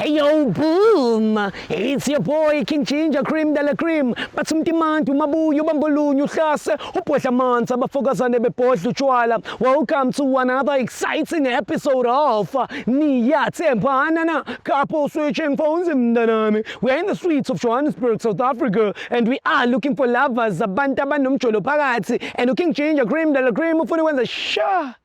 Hey yo, boom! It's your boy King Ginger Cream de la Cream. Bathi umtimanti umabuyo ubambolunya uhlase ubhodla amanzi abafokazane bebhodla utshwala. Welcome to another exciting episode of Niyathembana Na Couple Switching Phones mntanami. We are in the streets of Johannesburg, South Africa, and we are looking for lovers, abantu abanomjolo phakathi. And uKing Ginger Cream de la Cream ufuna ukwenza sure.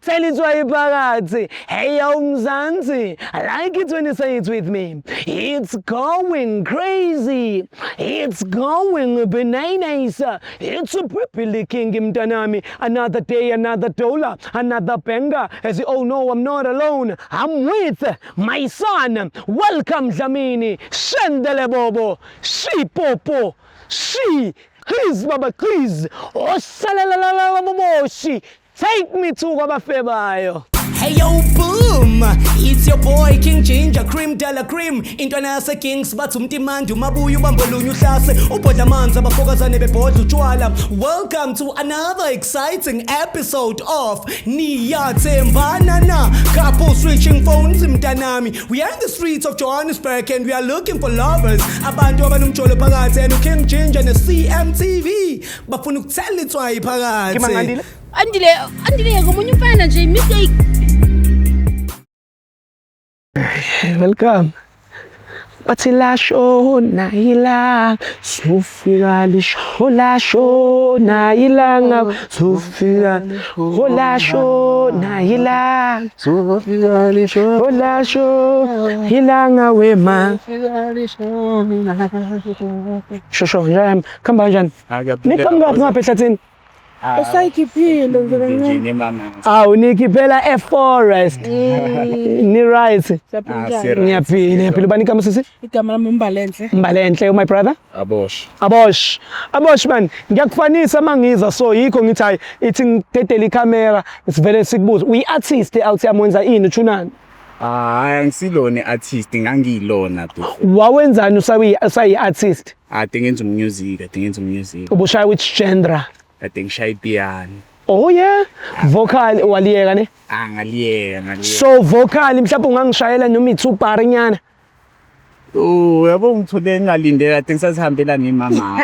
Thela itswayi phakathi. Hey yo Mzansi, I like it when you say it with me. It's going crazy. It's going bananas. It's a Purple King mntanami. Another day, another dollar, another banger. As you all know, I'm not alone. I'm with my son. Welcome Dlamini. Shendele Bobo. Shi Popo. Shi. Please baba please. Osalalalalalaboshi. Take me to kwabafebayo. Hey yo boom, it's your boy King Ginger Cream de la Cream. Intwana yase Kings bathi umtimandi umabuya ubambolunya uhlase ubhodla amanzi abafokazane bebhodla utshwala. Welcome to another exciting episode of Niyathembana Na Couple Switching Phones mntanami. We are in the streets of Johannesburg and we are looking for lovers. Abantu abanomjolo phakathi and uKing Ginger ne CMTV bafuna ukuthela itswayi phakathi. Ngimangandile? Andile, Andile ngomunye umfana nje mistake. Welcome. Bathi lashona ilanga, sufika lisho lashona ilanga, sufika oh lashona ilanga, Sufika lisho oh lashona ilanga wema. Shosho njani? Khamba kanjani? Niqhamuka ngapha ehlathini? Esayikhiphile nje. Awu nikhiphela eforest. Ni right. Siyaphila. Ngiyaphila, ngiyaphila. Ubani igama sisi? Igama lami uMbalenhle. Mbalenhle, my brother. Abosh. Abosh. Abosh man, ngiyakufanisa mangiza so yikho ngithi hayi ithi ngidedele ikhamera sivele sikubuze. Uyi artist out yami wenza ini uthunani? Hayi angisilona artist ngangiyilona tu. Wawenzani usayi usayi artist? Ade ngenza umusic, ade ngenza umusic. Ubushaya which genre? Ade ngishaya ipiano. Oh yeah. Vocal waliyeka ne? Ah ngaliyeka, ngaliyeka. So vocal mhlawumbe ungangishayela noma i2 bar nyana. Oh, yabo ngithole ngingalindela ade ngisazihambela nemama.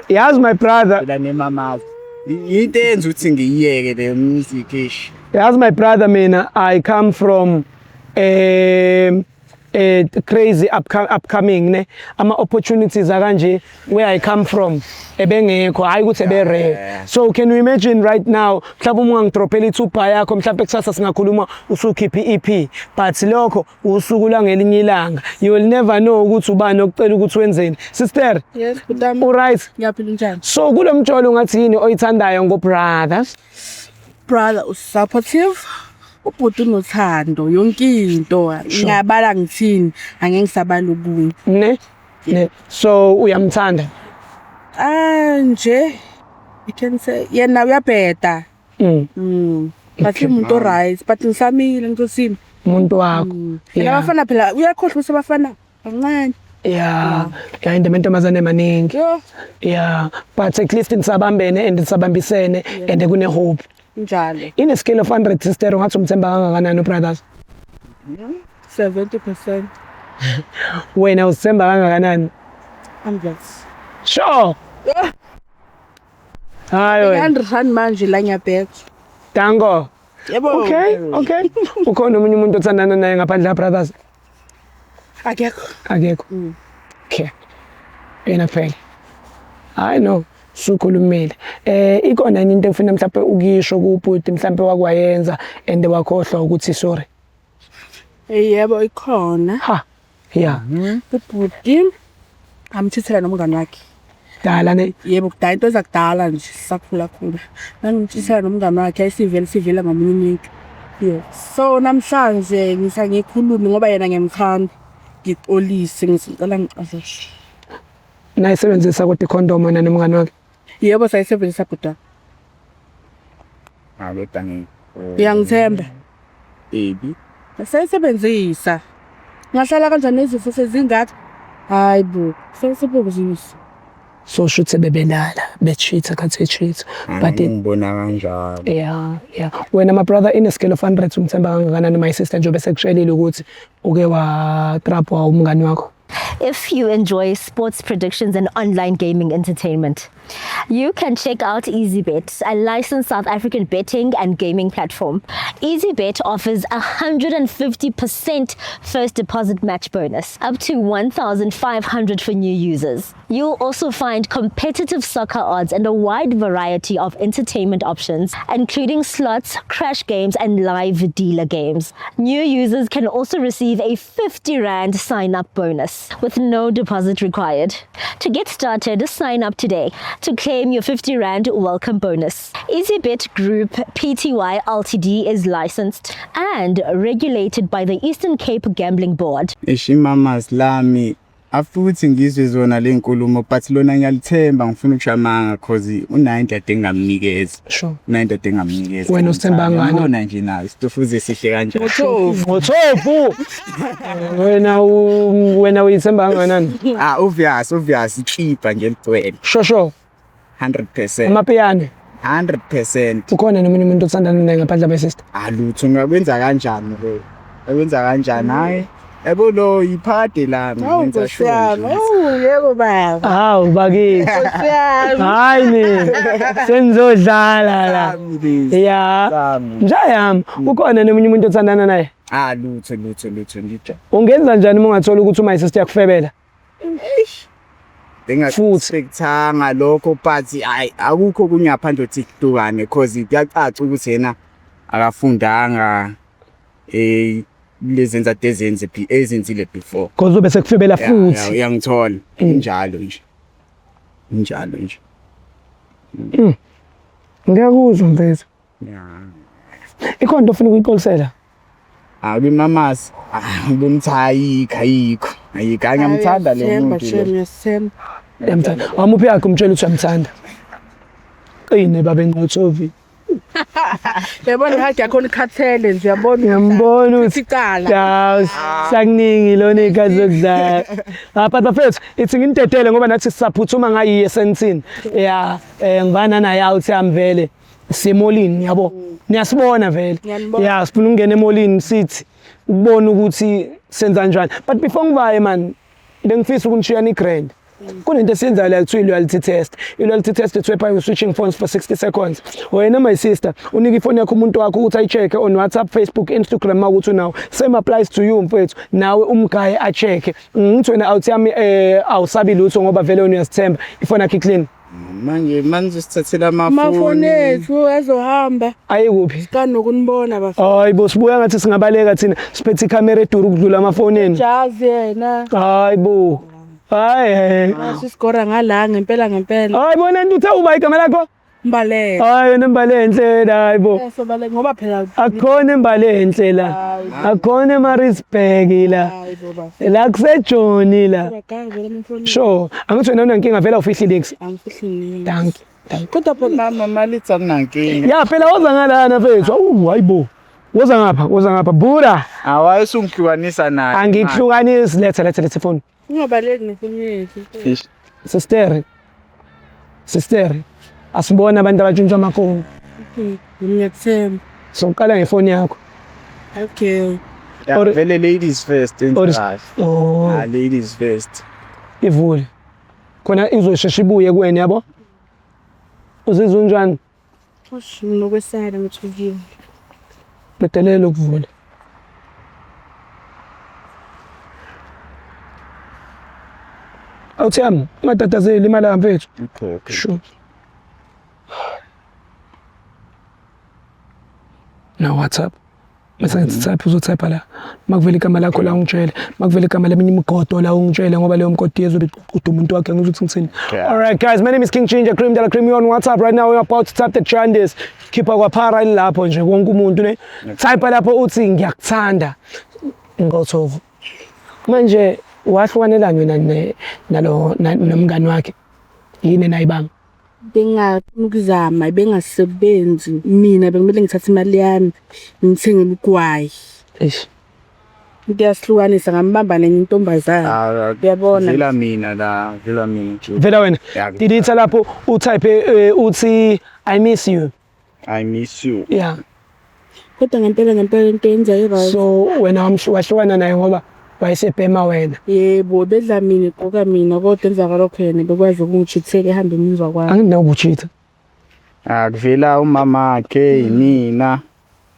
Yazi my brother, Phela nemama. Into eyenza ukuthi ngiyiyeke le music ish. Yazi my brother mina I come from crazy upcoming ne ama opportunities akanje where I come from ebengekho hayi ukuthi ebe rare. So can you imagine right now mhlawumbe uma ungangidrophela ithupha yakho mhlawumbe kusasa singakhuluma usukhipha i-EP, but lokho usuku lwangelinye ilanga, you will never know ukuthi ubani okucela ukuthi wenzeni, sister. Yes, butami. Uright? Ngiyaphila, njani? So kulo mjolo ungathi yini oyithandayo ngo-brothers? Brother usupportive. Ubhuti unothando yonke into. Ngiyabala ngithini, angeke ngisabala okunye. Ne, so uyamthanda? Ah nje you can say yena uyabheda. But umuntu right, but ngisamile ngizothini? Umuntu wakho. Phela abafana phela uyakhohlwa ukuthi abafana kancane. Yeah, indaba entombazane maningi. Yo, Yeah, but at least nisabambene and nisabambisene and kune hope. Njalo. In a scale of 100, sister, ungathi umthemba kangakanani brothers? 70%. Wena uzithemba kangakanani? 100. Sure. Hayi wena. 100 rand manje la ngiyabheka. Dango. Yebo. Okay. Ukhona omunye umuntu othandana naye ngaphandle ka brothers? Akekho. Akekho. Okay. Yena kuphela. Hayi no, sukhulumile. Ikona yini into efuna mhlawumbe ukisho kubhuti mhlawumbe wakwayenza and wakhohlwa ukuthi sorry? Yebo, ikhona. Ha. Yeah. Ubhuti amthithela nomngani wakhe. Dala ne. Yebo, kudala, into ezakudala nje sisakhula khula. Nangimthithela nomngani wakhe ayisivele sivela ngomunye umuntu. Yeah. So namhlanje ngisa ngikhulume ngoba yena ngiyamthanda. Ngixolise ngithi ngicela ngixolise. Nayisebenzisa kodwa icondom wena nomngani wakhe? Yebo, sayisebenzisa bhuti. Ah kodwa ngi Uyangithemba? Baby. Sayisebenzisa. Ngahlala kanjani nezifo sezingaka? Hayi bo, sayisebenzisa. So shuthi bebelala. Be-cheat khathi e-cheat. But it, Ngibona kanjalo. Yeah. Wena, my brother, in a scale of 100, umthemba kangakanani my sister, njengoba sekutshelile ukuthi uke watrapwa umngani wakho? If you enjoy sports predictions and online gaming entertainment, you can check out EasyBet, a licensed South African betting and gaming platform. EasyBet offers a 150% first deposit match bonus, up to 1,500 for new users. You'll also find competitive soccer odds and a wide variety of entertainment options, including slots, crash games, and live dealer games. New users can also receive a 50 Rand sign up bonus with no deposit required. To get started, sign up today to claim your 50 Rand welcome bonus. EasyBet Group Pty Ltd is licensed and regulated by the Eastern Cape Gambling Board. Eish, imamas lami afuthi ngizwe zona le nkulumo, but lona ngiyalithemba, ngifuna ukushamanga cause unayo into engamnikeza. Unayo into engamnikeza. Wena usithemba kangakanani? Ngibona nje nayo isitofuze sihle kanjani. Ngothofu. Wena uyithemba kangakanani? Ah, obvious, obvious, ikhipha nje ligcwele. Sure. 100%. Amapiyane. 100%. Ukhona nomunye umuntu othandana naye ngaphandle my sister? Alutho, ngakwenza kanjani lo? Akwenza kanjani? Hayi. Yabo, lo iphade lami Hawu, ngenza Nkosi sure yami. nje. Awu, yebo baba. Hawu bakithi. Nkosi yami. Hayi mina senizodlala la. Sami lesi. Ya. Sami. Njayami, ukhona nomunye umuntu othandana naye? Ah, lutho, lutho, lutho, ngitsha. Ungenza njani uma ungathola ukuthi my sister yakufebela? Bengaexpectanga lokho, but hayi, akukho okunye ngaphandle ukuthi kuhlukane, cause kuyacaca ukuthi yena akafundanga lezi zenza ezenze ezenzile before. Because ube sekufebela futhi. Uyangithola, injalo nje, injalo nje. Ngiyakuzwa, mfethu. Yeah. Ikhona into ofuna ukuyixolisela? Akimamasi kumthi ayikho, ayikho, ayikho, angiyamthanda lo Ngiyasithemba, muntu shem, lo. ngiyasithemba. Uyamthanda. Wamuphi yakhe, umtshela ukuthi uyamthanda. Qine babe Nqothovi. Uyabona ihagi yakhona ikhathele nje, uyabona. Ngiyambona ukuthi Icala. Ya, sakuningi lona iy'khathi zokudlala. Ah, but bafethu, ithi nginidedele ngoba nathi sisaphuthuma ngayiye esentini. Ya, ngivana naye out yami vele. Sisemolini, yabo. Niyasibona vele. Ngiyanibona. Ya, sifuna ukungena emolini sithi ukubona ukuthi senza kanjani. But before ngivaye man, bengifisa ukunishiya ni-grand. Kunento esiyenzayo la kuthiwa i-loyalty test. I-loyalty test, it's whereby you're switching phones for 60 seconds. Wena, my sister, unika ifoni yakho umuntu wakho ukuthi ayi-check-e on WhatsApp, Facebook, Instagram uma ukuthi unawo. Same applies to you, mfethu. Nawe umgaye a-check-e. Ngithi wena out yami awusabi lutho ngoba vele wena uyazithemba. Ifoni yakho i-clean. Manje manje sithathela Amafoni amafoni ethu azohamba. Ayikuphi? Kanokunibona bafana. Hayi bo, sibuya ngathi singabaleka thina siphethe ikhamera eduru ukudlula amafoni enu. Jazi yena. Hayi bo. Hayi. Sisigora ngala ngempela ngempela. Hayi bona, nto uthe uba igama lakho? Mbaleka. Hayi wena, imbali enhle la, hayi bo. Sobaleka ngoba phela Akukhona imbali enhle la. Akukhona eMaritzburg la. Hayi bo bafana. La kuseJoni la. Baganga vele amafoni. Sure. Angithi wena unankinga vele, awufihli niks. Angifihli nini. Thank you. Thank you. Kodwa phela Mama malithi akunankinga. Ya phela, woza ngalana mfethu. Awu hayi bo. Woza ngapha, woza ngapha. Bura. Awayesungihlukanisa naye. Angikuhlukanisi, letha, letha, letha ifoni. Ungabaleki nefoni yethu. Eish. Sister. Sister. Asibona abantu abatshintsha amafoni. Ngiyakuthemba. Soqala ngefoni yakho. Okay. Yeah, vele ladies first. Kahle. Oh, Ah, ladies first. Ivule. Khona izosheshe ibuye kuwena, yabo? Uzizwa unjani? Ush, nginokwesala, ngithukile. Bedelela ukuvula. Awuthiyami, ungatatazeli imali yami, mfethu. Okay. Sure. Na WhatsApp. Mase ngithi type, uzotype la. Makuvela igama lakho la ungitshele. Makuvela igama leminye imigodo la ungitshele, ngoba leyo mgodo izobe iququda umuntu wakhe, ngizwe ukuthi ngithini. Yeah. All right guys, my name is King Ginger Cream de la Cream. You on WhatsApp right now. We're about to type the Chandis. Khipha kwaphara lapho nje wonke umuntu ne. Type lapho uthi ngiyakuthanda. Ngothovu. Manje wahlukanelani wena nalo nomngani wakhe? Yini nayibanga? Bengafuna ukuzama, bengasebenzi. Mina bekumele ngithathe imali yami ngithenge ugwayi. Eish. Into yasihlukanisa ngambamba nenye intombazane. Ah, Uyabona. Vela mina la, vela mina nje. Vela wena. Yeah. Delete lapho utype uthi I miss you. I miss you. Yeah. Kodwa ngempela ngempela into yenzayo right. So wena wahlukana naye ngoba wayesebhema wena. Yebo, bedla mina igqoka mina kodwa emva kwalokho yena bekwazi ukungichithela ehambe emuzwa kwami. Anginawo ubuchitha. Ah, kuvela umama wakhe, yimina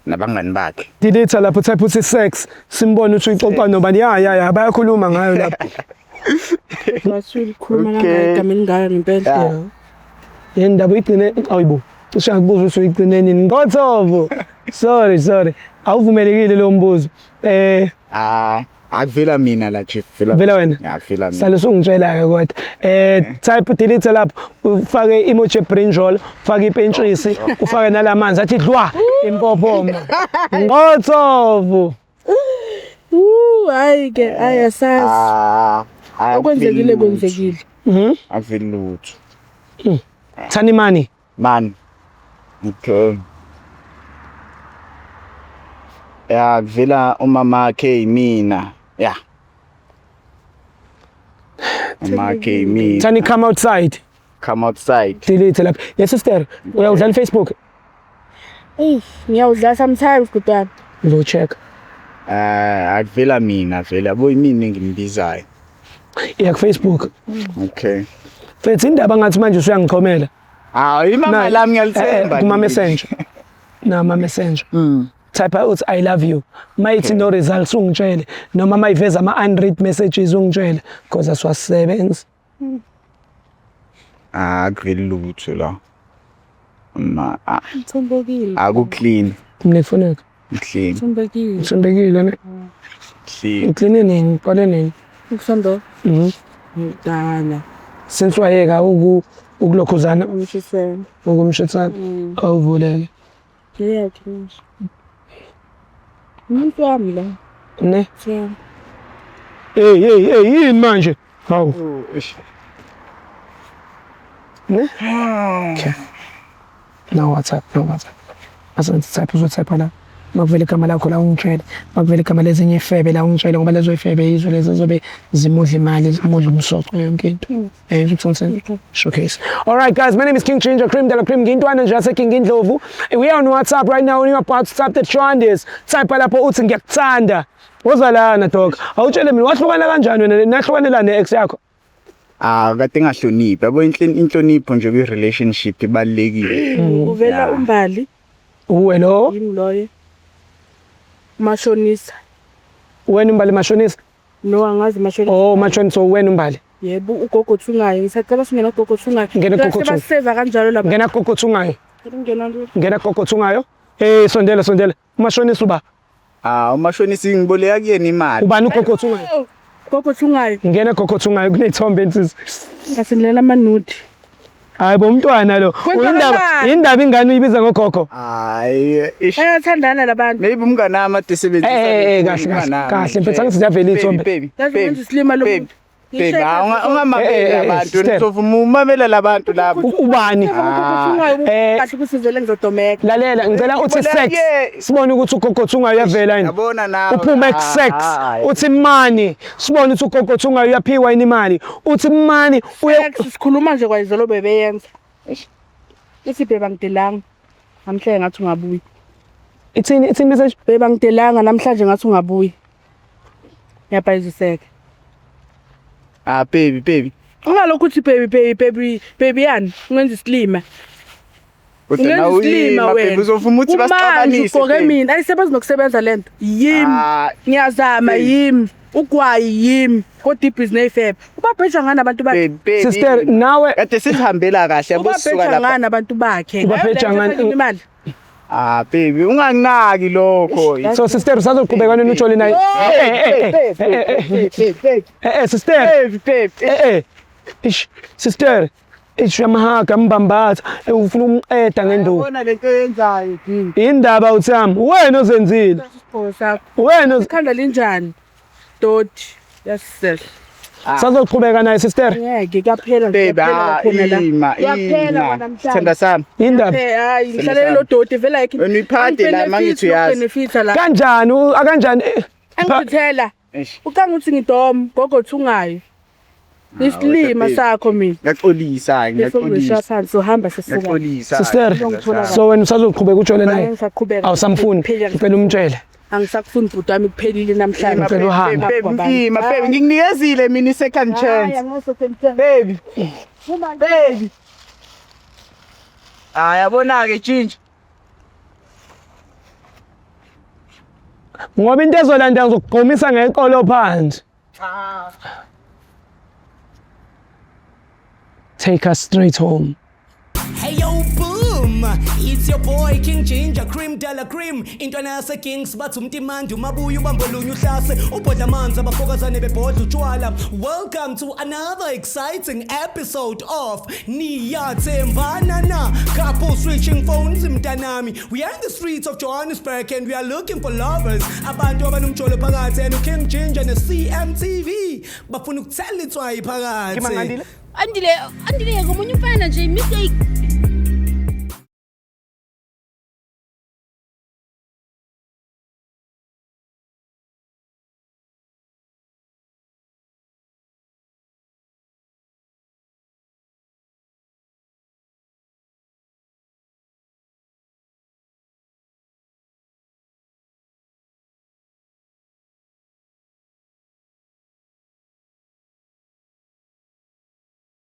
nabangani bakhe. Delete lapho type uthi sex simbone ukuthi uyixoxa nobani. Ya ya ya bayakhuluma ngayo lapho. Basulikhuluma Okay. kangaka igama elingaka ngempela. Yeah. Yini ndaba uyigcine ayibo. Cishe ngakubuza ukuthi uyigcine nini. Ngothobo. Sorry sorry. Awuvumelekile lo mbuzo. Ah, akuvela mina la chief, vela. Vela wena? Ya, vela mina. Sale usungitshela ke kodwa. Type delete lapho ufake emoji brinjal, ufake ipentshisi, ufake nalamanzi athi dlwa impophoma. Ngothobo. Hayi ke, hayi asazi. Ah, Okwenzekile kwenzekile. Akuveli lutho. Thani mani. Man. Okay. Ya, kuvela umama wakhe yimina. Ya. Umama wakhe yimina. Thani come outside. Come outside. Delete lapho. Yes sister, uyawudlala Facebook? Eyi, ngiyawudlala sometimes kodwa. Ngizocheck. Ah, akuvela mina vele yabo yimina engimbizayo. Iya ku Facebook. Okay. Mfethu indaba ngathi manje usuyangichomela. Ah, imama lami ngiyalithemba. Kuma messenger. Na ma messenger. Type out I love you. Mayithi no results ungitshele noma mayiveza ama unread messages ungitshele because asiwasebenzi. Ah, akuveli lutho la. Ma, ah, Ngithembekile. aku clean. Mina kufuneka Clean. Ngithembekile. ngithembekile ne. Clean. Ngikline nini? Ngiqale nini? Ukusando. Mhm. Ngidala. Since wayeka ukulokhuzana Umshisela. ukumshitsana awuvuleke. Ngiyakhe nje. Umuntu wami la. Ne? Yeah. Hey hey hey yini manje? Hawu. Ne? Okay. No WhatsApp, no WhatsApp. Asenze type uzotype la. Makuvele igama lakho la ungitshele. Makuvele igama lezinye ifebe la ungitshele ngoba lezo ifebe yizo lezo zobe zimudla imali, zimudla umsoco yonke into. Showcase. All right guys, my name is King Ginger Cream de la Cream ngintwana nje yase King Indlovu. We are on WhatsApp right now. When you are about to type the trend is type lapho uthi ngiyakuthanda. Woza lana dog. Awutshele mina wahlukana kanjani wena nahlukanela ne-ex yakho? Ah, kade ngahloniphi. Yabo inhlonipho nje kwi relationship ibalulekile. Uvela umbali. Uwe lo, Yimi loyo. Mashonisa. wena umbali mashonisa. No angazi mashonisa. Oh mashonisa wena umbali. Yebo ugogo Thungayo. Ngisacela singena ugogo Thungayo. Ngena ugogo Thungayo. Sebaseva kanjalo lapha. Ngena gogo Thungayo. Ngena nje. Ngena gogo Thungayo. Hey sondela sondela. Umashonisa uba. Ah, umashonisa ngiboleka kuyena imali. Ubani ugogo Thungayo? Gogo Thungayo. Ngena gogo Thungayo kunezithombe insizwa. Ngasendilela amanudi. Hayi bo umntwana lo. Kwenzakalani? Indaba ingane uyibiza ngogogo. Hayi, ish. Bayathandana labantu. Maybe umngane wami ade sebenzisa. Eh, kahle, kahle, kahle, mfethu, angithi ziyavela iy'thombe. Baby, Yazi baby. wenza isilima lo Baby. muntu. Baby, ungamameli abantu, sister. nizovuma umamela labantu labo. Ubani? Kahle ukuthi vele ngizodomeka. Lalela ngicela uthi Ngibona sex. kuye. Sibone ukuthi ugogo Thungayo uyavela yini. Yabona nawe. Uphume Ah, sex. ah, Uthi money. Sibone ukuthi ugogo Thungayo uyaphiwa yini imali. Uthi money uye Sex sikhuluma nje kwayizolo bebeyenza. Ithi beba ngidelanga. Namhlanje ngathi ungabuyi. Ithini message? Beba ngidelanga namhlanje ngathi ungabuyi. Ngiyabhayiziseka. Ah, baby, baby. Ungalokhu uthi baby baby baby baby yani ungenza isilima. Kodwa Ungenza nawe isilima uyima, baby, wena. uzovuma ukuthi Kumanje basixabanise. ugqoke baby. mina ayisebenzi nokusebenza lento. Yimi. Ah, Ngiyazama baby. yimi. Ugwayi yimi. Kodwa ibhizinesi ifebe. Ubabheja ngani abantu bakhe? baby, baby. Sister nawe Kade sihambela kahle yabo sisuka Ubabheja lapha. ngani abantu bakhe? Ubabheja ngani? Imali. Ah, baby, unganginaki lokho. So sister usazoqhubeka nini ujole naye? Sister. Baby, baby. Ish sister. Ish uyamhaga mbambatha ufuna umqeda ngenduku. Yabona lento oyenzayo, baby. Indaba uthami wena ozenzile. Isigqoko sakho. Wena Ikhanda linjani? Doti. Yasisel. sazoqhubeka naye sister. Ngeke kuyaphela nje Baby, kuyaphela ah, khona la. ima, Kuyaphela ima. kwanamhlanje. Sithanda sami. Indaba Hayi ngihlalele lo doti vele ayikho. Wena uyiphathe la, mangithi uyazi. Benefita la. kanjani akanjani? Angithela. Eish. Ucanga ukuthi ngidom gogo thungayo. Isilima baby. sakho mina. Ngiyaxolisa, ngiyaxolisa. Phansi uhamba sisuka. Ngiyaxolisa. Sister, Ngizongithola so wena usazoqhubeka ujole naye? Ngisaqhubeka. Awusamfuni? Kuphela. Ngicela umtshele. Angisakufuni bhuti wami, kuphelile namhlanje. Ngicela uhambe. Baby, ima, baby, ngikunikezile mina i-second chance. Baby. Baby. Ah, yabona-ke Ginger. Ngoba into ezolandela ngizokugqomisa ngeqolo phansi. Take us straight home. Hey yo, boom! It's your boy King Ginger Cream Della Cream. Intwana yase Kings bathi umtimandi umabuya ubambolunye uhlase ubhodla amanzi abafokazane bebhodla utshwala. Welcome to another exciting episode of Niyathembana Na. Couple switching phones mntanami. We are in the streets of Johannesburg and we are looking for lovers. Abantu abanomjolo phakathi and King Ginger ne CMTV bafuna ukuthela itswayi phakathi. Andile, Andile, ngomunye umfana nje mistake.